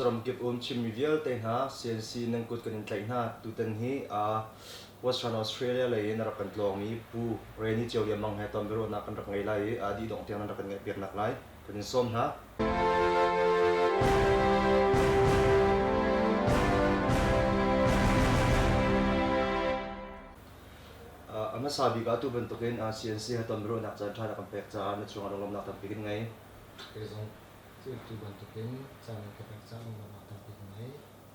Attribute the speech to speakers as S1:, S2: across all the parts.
S1: Khuazaram kip um Chinmi vialte hna CNC nan kut kan in tlaih hna. Tutan hi Western Australia lei in a rak kan tlawngmi Pu Reni Ceu Lian Mang he ton biaruahnak kan rak ngei lai i a dih dongh tiang nan rak kan ngaihpiaknak lai kan in sawm hna. A hmasa bik ah tu bantukin CNC he ton biaruahnak caan ṭha na kan pek caah na cungah lunglawmhnak tampi kan ngei.
S2: Kei zong cu bantukin caan na ka pek caah lunglawmhnak tampi ka ngei.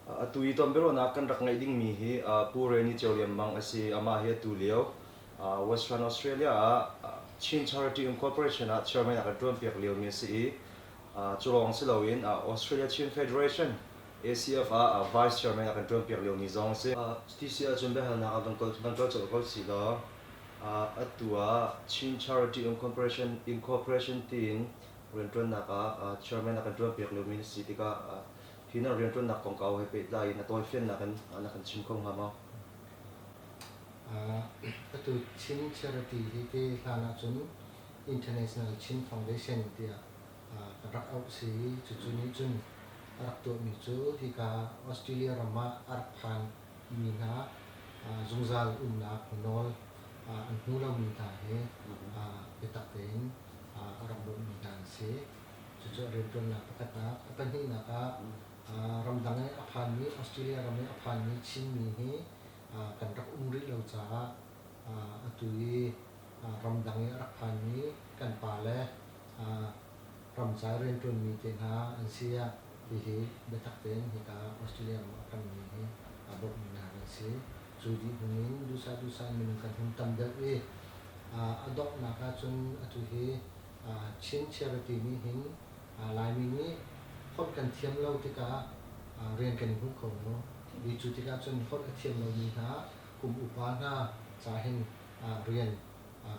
S1: Atu i ton biaruahnak kan rak ngeih dingmi hi Pu Reni Ceu Lian Mang a si. Amah hi atu lio Western Australia ah Chin Charity Incorporation ah chairman a kan ṭuanpiak liomi a si i cu lawng si loin Australia Chin Federation ACF ah vice chairman a kan ṭuanpiak liomi zong a si. TC ahcun biahalnak ah van kal colh ko si law atu ah Chin Charity Incorporation Incorporation tiin rianṭuannak ah chairman a kan ṭuanpiak liomi na si tikah hi na rianṭuannak kongkau he pehtlai in a tawifiannak in na kan chim kho hnga maw?
S2: Atu Chin Charity hi ti hlan ahcun International Chin Foundation tiah kan rak auh si. Cucu nih cun a rak tuahmi cu hika Australia ram ah a rak phan mi hna zungzal umnak nawl an hmu lomi hna hi biatak tein a rak bawmhmi hna an si. Cucu a rianṭuannak pakhatnak. A pahnihnak ah ramdang i a phanmi Australia ram i a phanmi Chinmi hi kan rak um rih lo caah atu i ramdang i a rak phanmi kan pale ramcai rianṭuanmi te hna an si ah hihi biatak tein hika Australia ram a phanmi hi aa bawmhmi hna kan si. Cu dih hnu in duhsah duhsah in minung kan hun tam deuh i a donghnak ahcun atu hi Chin Charity nih hin Laimi nih holh kan thiam lo tikah rian kan i hmu kho lo. I cu tikah cun holh a thiam lomi hna kum upa hna ca hin rian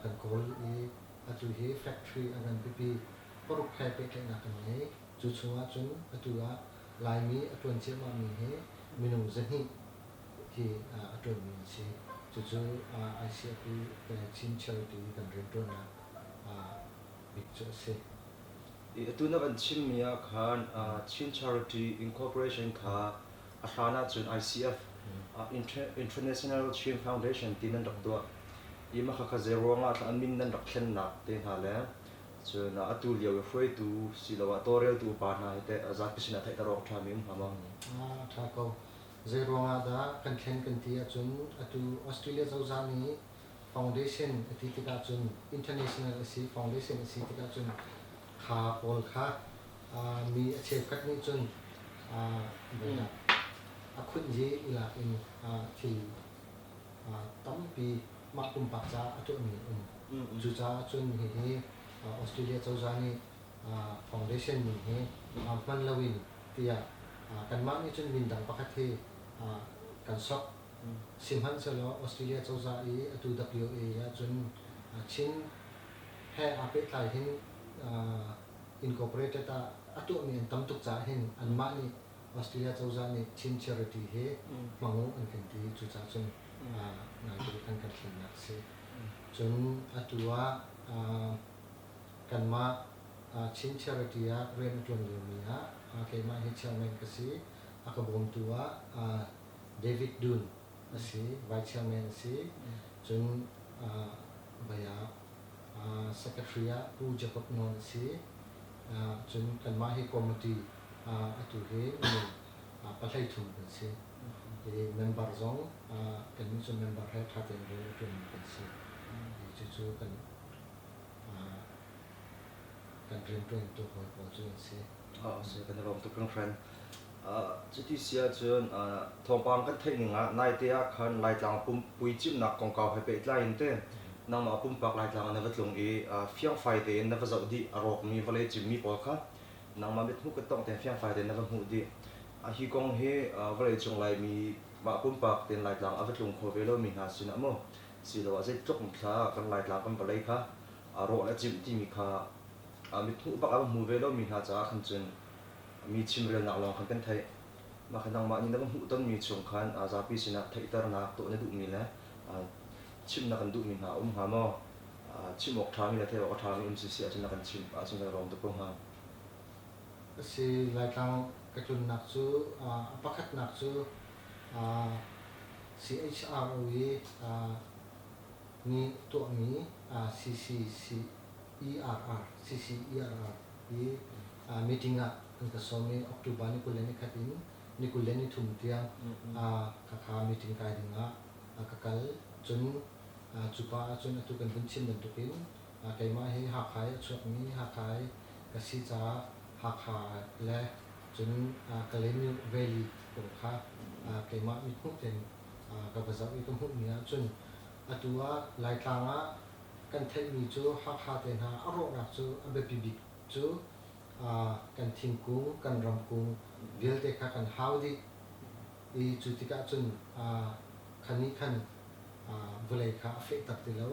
S2: kan kawl i atu hi factory a ngan pipi paruk he pehtlaihnak kan ngei. Cu chungah cun atu ah Laimi a ṭuan ciahmahmi hi minung 200 hi a ṭuanmi an si. Cucu ICF i Chin Charity kan rianṭuannak bik cu a si.
S1: Atu na kan chimmi ah khan Chin Charity Incorporation kha a hlan ahcun ICF International Chin Foundation ti nan rak tuah i mah khakha zei ruangah an min nan rak thlennak te hna le cun atu lio i hruaitu siloah tawlreltu upa hna hi teh zapi sinah theihter awk ṭhami um hnga maw?
S2: Ṭha ko. Zei ruangah dah kan thlen kan ti ahcun atu Australia cozah nih foundation a ti tikah cun international a si foundation a si tikah cun kha pawl kha mi a cheukhat nih cun a khunhzi i lak in thil tampi mah pumpak caah a tuahmi an um. Cucaah cun hihi Australia cozah nih foundation min hi hman loin tiah kanmah nih cun min dang pakhat hi kan sok. Sihmanhsehlaw Australia cozah i atu WA ahcun Chin he aa pehtlai hin incorporated ah a tuahmi an tam tuk caah hin anmah nih Australia cozah nih Chin Charity hi hmang u an kan ti. Cucaah cun naite khan kan thlennak a si. Cun atu ah kanmah Chin Charity ah rian a ṭuan liomi ah keimah hi chairman ka si. A ka bawmtu ah David Dun a si, vice chairman a si. Cun baya secretary ah Pu Jacob Nawn a si. Cun kanmah hi committee atu hi minung pahlei thum kan si. I member zong kannih cu member he ṭha tein rian a ṭuanmi kan si. Cucu kan kan rianṭuantu hawi pawl cu an si.
S1: Si kan i lawm tuk hringhran. Cuti si ahcun thawngpang kan theih ning ah naite ah khan Laitlang puicimhnak kongkau he pehtlai in te nangmah pumpak Laitlang ah na va tlung i fiangfai tein na va zoh dih a rawkmi vawlei cimmi pawl kha nangmah mithmuh ka tongh tein fiangfai tein na va hmuh dih. Hi kong hi vawleicung Laimi mah pumpak tein Laitlang a va tlung kho ve lomi hna sinah maw siloah zeitluk thla kan Laitlang kan vawlei kha rawh le cimh timi kha mithmuh bak a va hmu ve lomi hna caah khan cun mi chimrelnak lawng khan kan theih. Mah kha nangmah nih na va hmuhtonmi chung khan zapi sinah theihternak tuah na duhmi le chimh na kan duhmi hna a um hnga maw? Chimh awk ṭhami le theih awk a ṭhami um sisi ahcun na kan chimh ahcun kan i lawm tuk ko hnga.
S2: A si, Laitlang Ka tlunnak cu a pakhatnak cu CHRO i nih tuahmi CCCERR, CCERR i meeting ah an ka sawm i October ni 21 in ni 23 tiang khakha meeting kai dingah ka kal. Cun cu pa ahcun atu kan vun chim bantukin keimah hi Hakha i a chuakmi Hakha i ka si caah Hakha le cun Kalaymyo Valley kong kha keimah mithmuh tein ka va zoh i ka hmuhmi ahcun atu ah Laitlang ah kan theihmi cu Hakha te hna a rawhnak cu a biapi bik cu kan thingkung, kan ramkung vialte kha kan hau dih i cu tikah cun kha nih khan vawlei kha a fehter ti lo.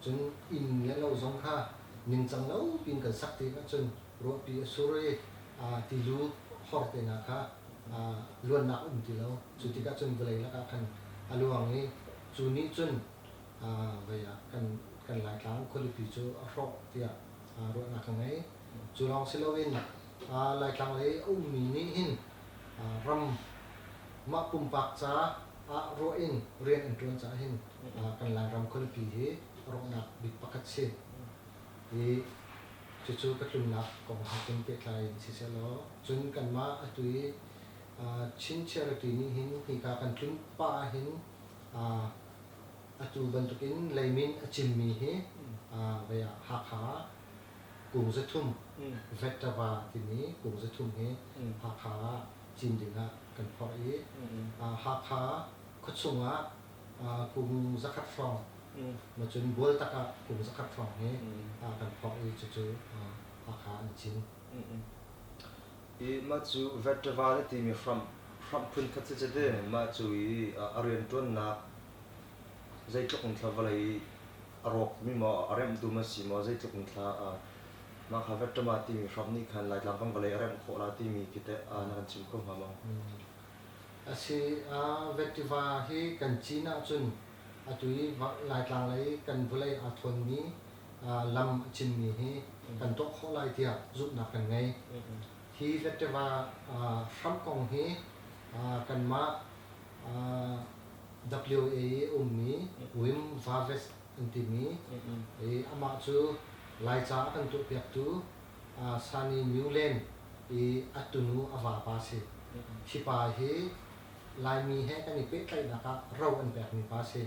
S2: Cun inn le lo zong kha ningcang lo piin kan sak tik ahcun ruahpi a sur i tilu hor te hna kha luannak a um ti lo. Cu tikah cun vawlei lakah khan a luang i cu nih cun vei ah kan Laitlang khualipi cu a hrawh tiah ruahnak ka ngei. Cu lawng si loin Laitlang lei a ummi nih hin ram mah pumpak ca ah ruah in rian an ṭuan caah hin kan Lairam khualipi hi rawhnak bik pakhat si. I cucu ka tlunnak kong he cun pehtlai in siseh law cun kanmah atu i Chin Charity nih hin hika kan tlun pah ahhin atu bantukin leimin a cimmi hi vei ah Hakha kung 300 Vettava timi kung 300 hi Hakha ah cin dingah kan phorh i Hakha khuachung ah kum 100 hrawng cun Bualtak ah kum 100 hrawng hi kan phorh i cucu Hakha an cin.
S1: I mah cu Vettava na timi hramh hramh phun khat si cite mah cu i a rianṭuannak zeitluk in thla vawlei a rawkmi maw a remh dum a si maw zeitluk in thla mah kha Vettama timi hramh nih khan Laitlang kan vawlei a remh khawh la timi khi teh na kan chim kho hnga maw?
S2: A si, Vettiva hi kan cin ahcun atu i Laitlang lei kan vawlei aa thawnmi lam a cimmi hi kan tuah khawh lai tiah zumhnak kan ngei. Hi Vettiva hramh kong hi kanmah WA i a ummi Wim Vaves an timi i amah cu Laica a kan tuahpiaktu Sunny Newland i a tunu a vapa a si. Hi pa hi Laimi he kan i pehtlaihnak ah ro an pekmi pa a si.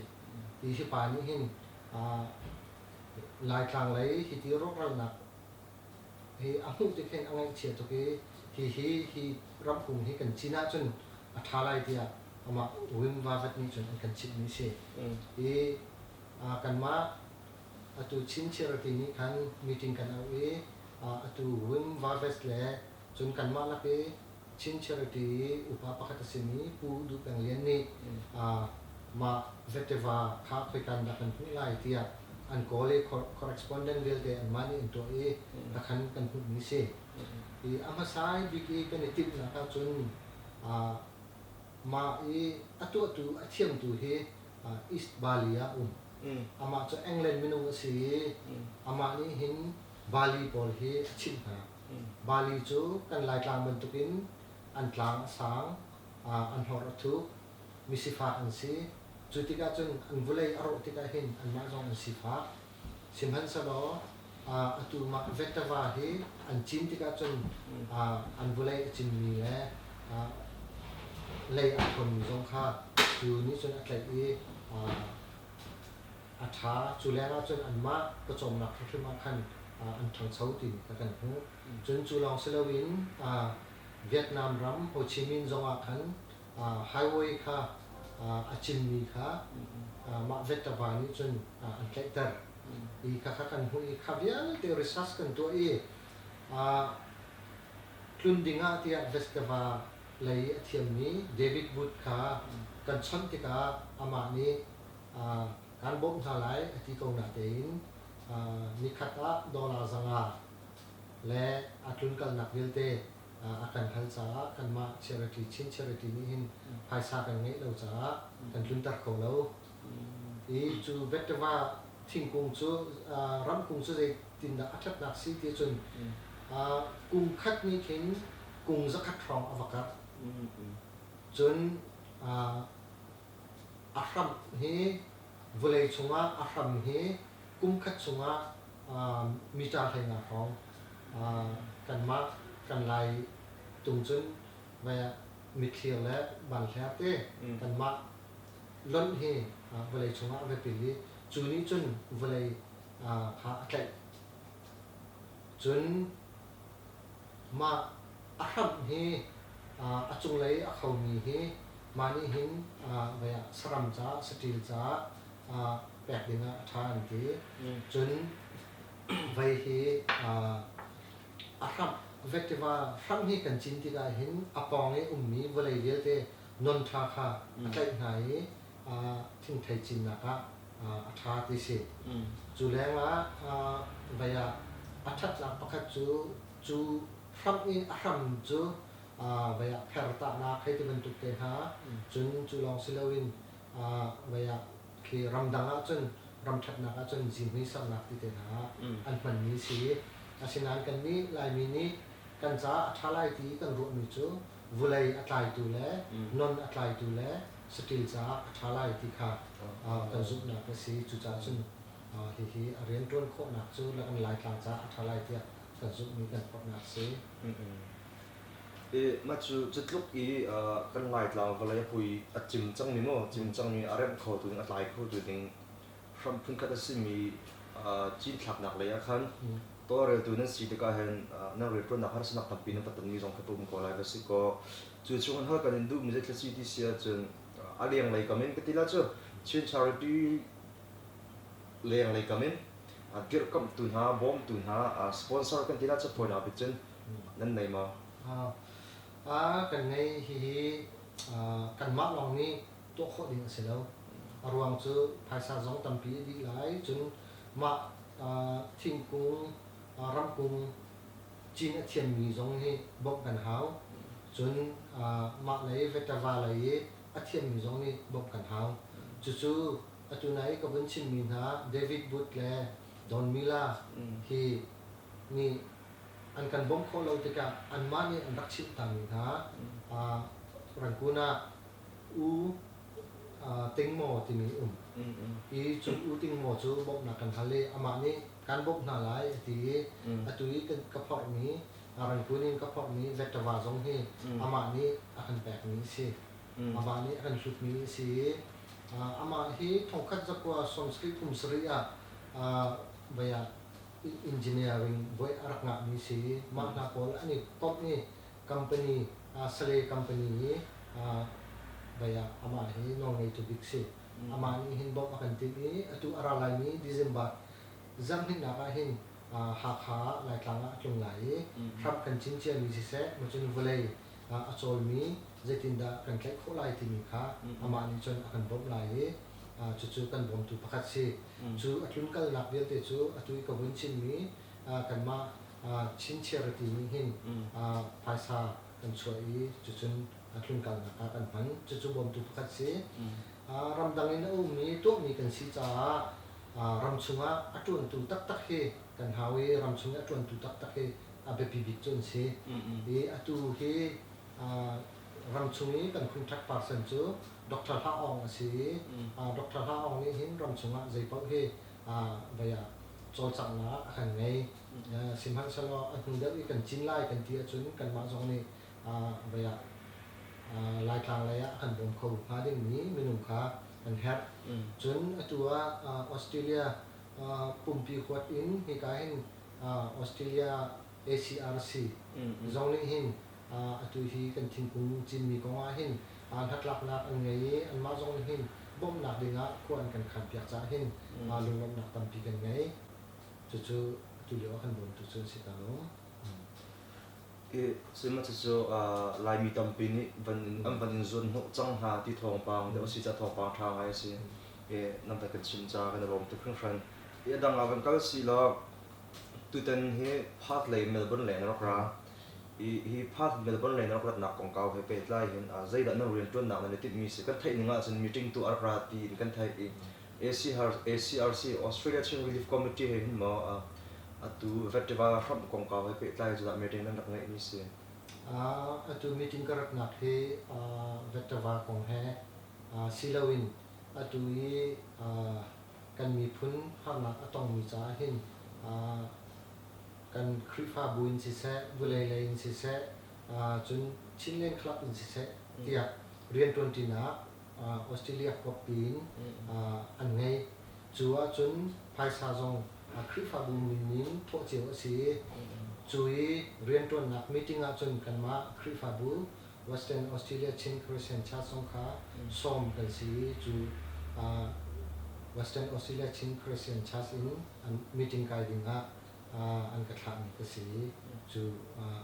S2: Hi pa nih hin Laitlang lei hiti rawkralnak hi a hmuh tik hin a ngaihchia tuk i hihi hi ramkung hi kan cin ahcun a ṭha lai tiah amah Wim Vavat nih cun an kan chimhmi a si. I kanmah atu Chin Charity nih khan meeting kan auh i atu Wim Vaves le cun kanmah lak i Chin Charity i upa pakhat a simi Pu Duh Peng Lian nih mah Vetiva kha khoikan dah kan hmuh lai tiah an kawl i correspondent vialte anmah nih an tuah i takhan kan hmuhmi si. I a hmasa bik i kan i timhnak ahcun mah i a tuahtu a thiamtu hi East Bali ah um. Amah cu England minung a si i amah nih hin Bali pawl hi a chimh hna. Bali cu kan Laitlang bantukin an tlang a sang, an hlor a thuk, misifak an si. Cu tikah cun an vawlei a rawh tikah hin anmah zong an sifak. Sihmanhsehlaw atu mah Vettava hi an cin tikah cun an vawlei a cinmi le lei aa thawnmi zong kha cu nih cun a tlaih i a ṭha. Cu lengah cun anmah pawcawmnak hrimhrim ah khan an ṭhangcho timi kha kan hmuh. Cun cu lawng si loin Vietnam ram Ho Chi Minh zongah khan highway kha a cimmi kha mah Vettava nih cun an tlaihter. I khakha kan hmuh i kha vialte research kan tuah i tlun dingah tiah Vettava lei a thiammi David Wood kha kan chawnh tikah amah nih kan bawmh hna lai a ti ko natein nikhat ah dollar 500 le a tlunkalnak vialte a kan hal caah kanmah charity Chin Charity nih hin phaisa kan ngeih lo caah kan tlunter kho lo. I cu Vettava thingkung cu ramkung cu zeitindah a ṭhatnak si ti cun kum khat nih khin Kung 100 hrawng a va karh. Cun a hramh hi vawlei chungah a hram hi kum khat chungah meter 15 hrawng kanmah kan Lai tung cun mitthlir le banhler te kanmah lonh hi vawlei chungah a va pil i cu nih cun vawlei kha a tlaih. Cun mah a hramh hi a cunglei a khomi hi mah nih hin saram caah saṭil caah pek dingah a ṭha an ti. Cun vei hi a hramh vetiva hramh hi kan cin tikah hin a pawng i ummi vawlei vialte non ṭha kha a tlaih hna i thingthei cinnak ah a ṭha ti si. Cu lengah vei ah a ṭhatnak pakhat cu cu hramh i a hram cu vei ah pher tahnak hei ti bantuk te hna cun cu lawng si loin vei ah khi ramdang ahcun ram ṭhatnak ahcun zihmui sernak ti te hna an hmanmi si. Asinain kannih Laimi nih kan caah a ṭha lai ti kan ruahmi cu vulei a tlaitu le non a tlaitu le saṭil caah a ṭha lai ti kha kan zumhnak a si. Cucaah cun hihi a rianṭuan khawhnak cu le kan Laitlang caah a ṭha lai tiah kan zumhmi kan phorhnak a si.
S1: Mah cu cutluk i kan Laitlang vawlei a pui a cim cangmi maw cim cangmi a remh khotu ding a tlai khotu ding hram phunkhat a simi cinthlaknak lei ah khan tawlreltu nan si tikah hin nan rianṭuannak harsatnak tampi nan va tonmi zong kha a um ko lai va si kaw cu chung in hal kan in duhmi zeitluk si ti si ahcun a lenglei kam in ka ti la cu Chin Charity lenglei kam in dirhkamhtu hna bawmtu hna sponsor kan ti la cu fawinak bik cun nan nei maw?
S2: Kan nei hihi kanmah lawng nih tuah khawh ding a si lo. A ruang cu phaisa zong tampi a dih lai. Cun mah thingkung, ramkung cin a thiammi zong hi bawmh kan hau. Cun mah lei vetava lei i a thiammi zong nih bawmh kan hau. Cucu atu nai i ka vun chimmi hna David Booth le Don Miller hi nih an kan bawmh khawh lo tikah anmah nih an rak chimh tami hna Rangoon ah U Ting Maw timi um. I cu U Ting Maw cu bawmhnak kan hal i amah nih kan bawmh hna lai a ti i atu i ka phorhmi Rangoon in ka phorhmi Vettava zong hi amah nih a kan pekmi a si. Amah nih a kan hlutmi a si i amah hi 1970 kum sarih ah vei ah engineering buai a rak ngahmi si. Mah hna pawl an i komh i company Sale company hi vei ah amah hi nawlngeitu bik si. Amah nih hin bawmh a kan timh i atu a ra laimi December zarhhnihnak ah hin Hakha Laitlang ah a tlung lai i hramh kan cin ciami siseh macun vawlei a cawlmi zeitindah kan tlaih khawh lai timi kha amah nih cun a kan bawmh lai i cucu kan bawmtu pakhat si. Cu a tlunkalnak vialte cu atu i ka vun chimmi kanmah Chin Charity nih hin phaisa kan chuah i cucun tlunkalnak ah kan hman. Cucu bawmtu pakhat si. Ramdang in a ummi tuahmi kan si caah ram chungah a ṭuantu taktak hi kan hau i ram chung i a ṭuantu taktak hi a biapi bik cu an si. I atu hi ram chung i kan contract person cu Dr. Hla Aung a si i Dr. Hla Aung nih hin ram chungah zeipaoh hi vei ah cawlcanghnak a kan ngei. Sihmanhsehlaw a hnu deuh i kan cin lai kan ti ahcun kanmah zong nih vei ah Laitlang lei ah a kan bawm kho hnga dingmi minung kha kan herh. Cun atu ah Australia pumpi huat in hika hin Australia ACRC zong nih hin atu hi kan thingkung cinmi kong ah hin hnatlaknak an ngei i anmah zong nih hin bawmhnak dingah khua an kan khanpiak caah hin lunglawmhnak tampi kan ngei. Cucu atu lio ah kan bawmtu cu an si ko.
S1: Sihmanhsehlaw Laimi tampi nih van in an van in zuanhnawh cang hna ti thawngpang deuh a si caah thawngpang ṭha ngai a si. Nan van kan chimh caah kan i lawm tuk hringhran. Hi a dang ah van kal si law tutan hi Perth lei Melbourne lei na rak ra. Hi Perth Melbourne lei na rak ratnak kongkau he pehtlai hin zeidah nan rianṭuannak nan i timhmi si? Kan theih ning ahcun meeting tu a rak ra tiin kan theih i ACRC Australia Chin Relief Committee he hin maw atu Vetiva hramh kongkau he pehtlai cu dah meeting nan rak ngeihmi si?
S2: Atu meeting ka ratnak hi Vettava kong he si loin atu i kan miphun harnak a tongmi caah hin kan Khrihfabu in siseh, vawlei lei in siseh, cun Chinland Club in siseh tiah rianṭuanṭinak Australia huappi in an ngei. Cu ahcun phaisa zong Khrihfabu min in thawh cio a si i cu i rianṭuannak meeting ahcun kanmah Khrihfabu Western Australia Chin Christian Church zong kha sawm kan si i cu Western Australia Chin Christian Church in an meeting kai dingah an ka thlahmi ka si i cu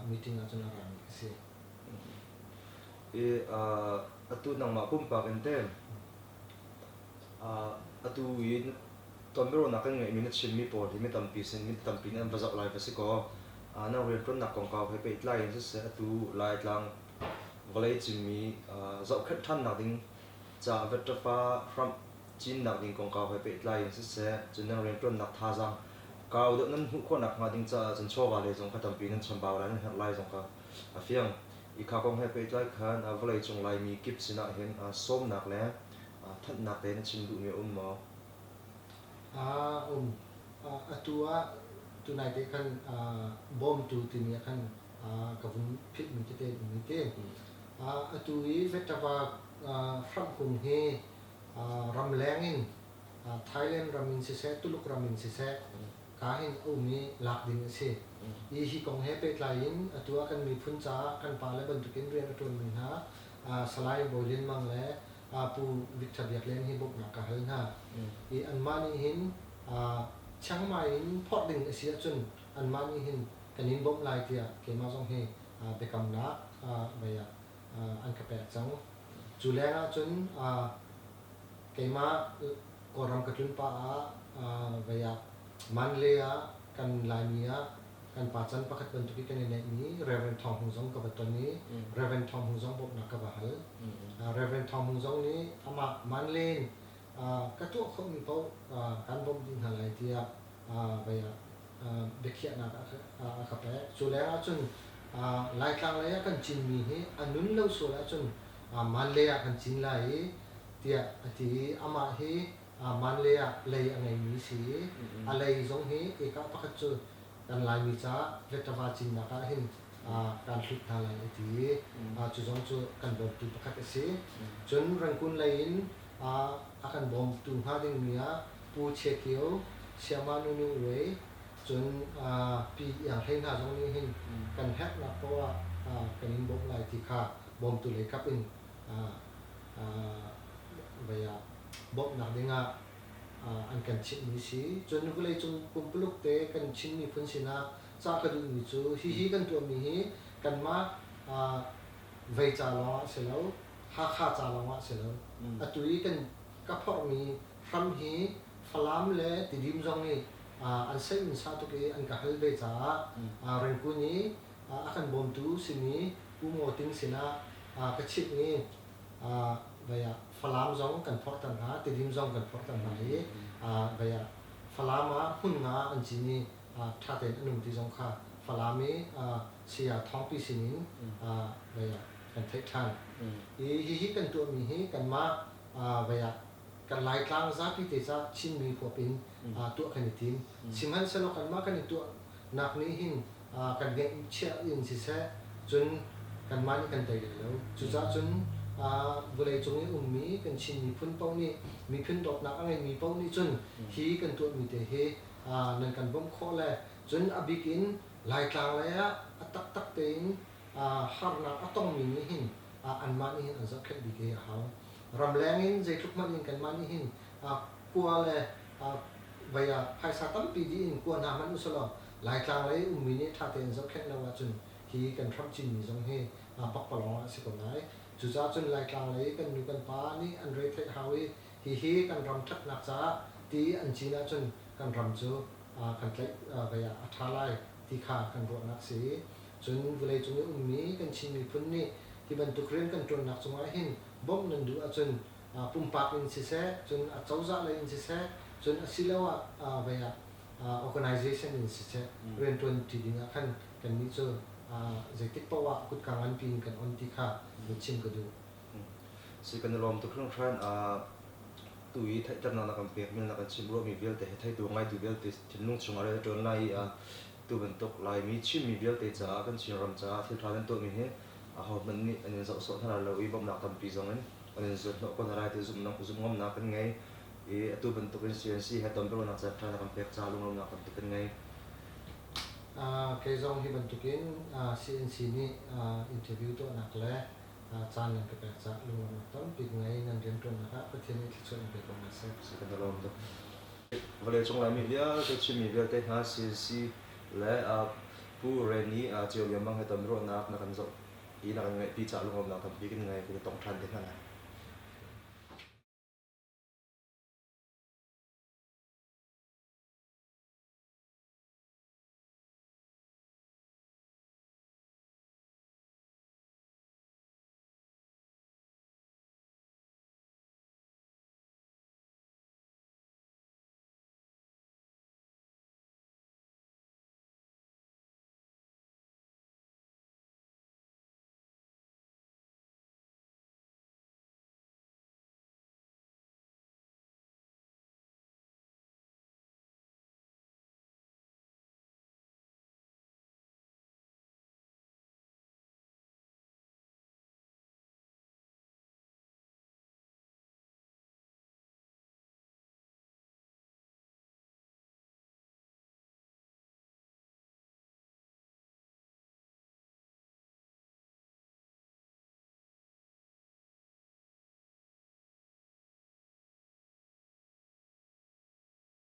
S2: meeting ahcun a rami ka si.
S1: I atu nangmah pumpak in teh Atu i tonbiaruahnak kan ngeihmi na chimmi pawl hi mi tampi sin mi tampi nih an va zoh lai va si kaw, na rianṭuannak kongkau he pehtlai in siseh atu Laitlang vawlei cimmi zohkhenh ṭhannak ding caah vetṭafa hramh cinnak ding kongkau he pehtlai in siseh cun nan rianṭuannak thazaang kau deuh nan hmuh khawhnak hnga ding caah cun chawva lei zong kha tampi nan chambau lai nan herh lai zong kha a fiang. I kha kong he pehtlai khan vawleicung Laimi kip sinah hin sawmnak le thanhnak te na chim duhmi a um maw?
S2: Um. Atu ah tunai te khan bawmtu timi ah khan ka vun philhmi tete an um i te. Atu i Vettava hramhung hi ramleng in Thailand ram in siseh, Tuluk ram in siseh, ka hin a um i lak ding a si. I hi kong he pehtlai in atu ah kan miphun caah kan pale bantukin rian a ṭuanmi hna Salai Bawi Lian Mang le Pu Victor Biak Lian hi bawmhnak ka hal hna. I anmah nih hin Chiang Mai in phorh ding a si ahcun anmah nih hin kan in bawmh lai tiah keimah zong hi biakamnak vei ah an ka pek cang. Cu leng ahcun keimah Kawlram ka tlun pah ah vei ah Mandalay ah kan Laimi ah kan pa can pakhat bantuk i kan i neihmi Reverend Thawng Hung zong ka va ton i Reverend Thawng Hung zong bawmhnak ka va hal. Reverend Thawng Hung zong nih amah Mandalay in ka tuah khawhmi paoh kan bawmh dih hna lai tiah vei ah biakhiahnak a ka pek. Cu leng ahcun Laitlang lei ah kan cinmi hi a nun lo sual ahcun Mandalay ah kan cin lai i tiah a ti i amah hi Mandalay ah lei a ngeimi si i a lei zong hi eka pakhat cu kan Laimi caah Vettava cinnak ah hin kan hlut hna lai a ti i cu zong cu kan bawmtu pakhat a si. Cun Rangoon lei in a kan bawmtu hnga dingmi ah Pu Che Kio, Sayama Nu Nu Uai, cun Pi Iang Hlei hna zong nih hin kan herhnak paoh ah kan in bawmh lai ti kha bawmtu lei kap in vei ah bawmhnak dingah an kan chimhmi si. Cun vawleicung pumpuluk te kan Chin miphun sinah ca ka duhmi cu hihi kan tuahmi hi kanmah vei ca lawngah si lo, Hakha ca lawngah si lo. Atu i kan ka phorhmi hram hi Falam le Tidim zong nih an seih sa tuk i an ka hal ve caah Rangoon i a kan bawmtu simi Pu Maw Ting sinah ka chimh i vei ah Falam zong kan phorhter hna, Tidim zong kan phorhter hna i vei ah Falam ah hmun nga an cin i ṭha tein an um ti zong kha Falam i saya Thawngpi sinin vei ah kan theih ṭhan. I hihi kan tuahmi hi kanmah vei ah kan Laitlang zapi te ca Chinmi huap in tuah kan i tim. Sihmanhsehlaw kanmah kan i tuahnak nih hin kan ngeihchiah in siseh cun kanmah nih kan tei lai lo. Cucaah cun vawleicung i ummi kan Chin miphun paoh nih miphun dawtnak a ngeimi paoh nih cun hi kan tuahmi te hi nan kan bawmh khawh le cun a bik in Laitlang lei ah a taktak tein harnak a tongmi nih hin anmah nih hin an zohkhenh bik hi a hau. Ramleng in zeitluk hmanh in kanmah nih hin kua le vei ah phaisa tampi dih in kua hna hmanh usalaw Laitlang lei ummi nih ṭha tein zohkhenh lo ahcun hi kan hramh cinmi zong hi pakpalawng ah a si ko lai. Cucaah cun Laitlang lei kan nu kan pa nih an re theih hau i hihi kan ram ṭhatnak caah ti an cin ahcun kan ram cu kan tlaih vei ah a ṭha lai ti kha kan ruahnak si. Cun vawleicung i ummi kan Chin miphun nih hi bantuk rian kan ṭuannak cungah hin bawmh nan duh ahcun pumpak in siseh, cun a cozah lei in siseh, cun asiloah vei ah organization in siseh rianṭuan ṭi ding ah khan kannih cu Zeitik paoh ah kutka nganpi in kan on ti kha chim ka duh.
S1: Si kan i lawm tuk hringhran. Tu i theihternak na kan pekmi na kan chim ruahmi vialte hi theitu ngaitu vialte thinlung chungah rian a ṭuan lai i tu bantuk Laimi Chinmi vialte caah kan Chinram caah thil ṭha nan tuahmi hi ahohmanh nih an in zoh sawh hna lai lo i bawmhnak tampi zong in an in zuathnawh ko hna lai ti zumh ngamnak kan ngei i atu bantukin CNC he tonbiaruahnak caan ṭha na kan pek caah lunglawmhnak tampi kan ngei.
S2: Kei zong hi bantukin CNC nih interview tuahnak le caan nan ka pek caah lunglawmhnak tampi ka ngei. Nan rianṭuannak ah Pathian nih thluachuah in pe ko hna seh.
S1: Si kan i lawm tuk. Vawleicung Laimi vialte Chinmi vialte hna CNC le Pu Reni Cio Lian Mang he tonbiaruahnak na kan zoh i na kan ngaihpi caah lunglawmhnak tampi kan ngei. Kan i tong ṭhan te hna lai.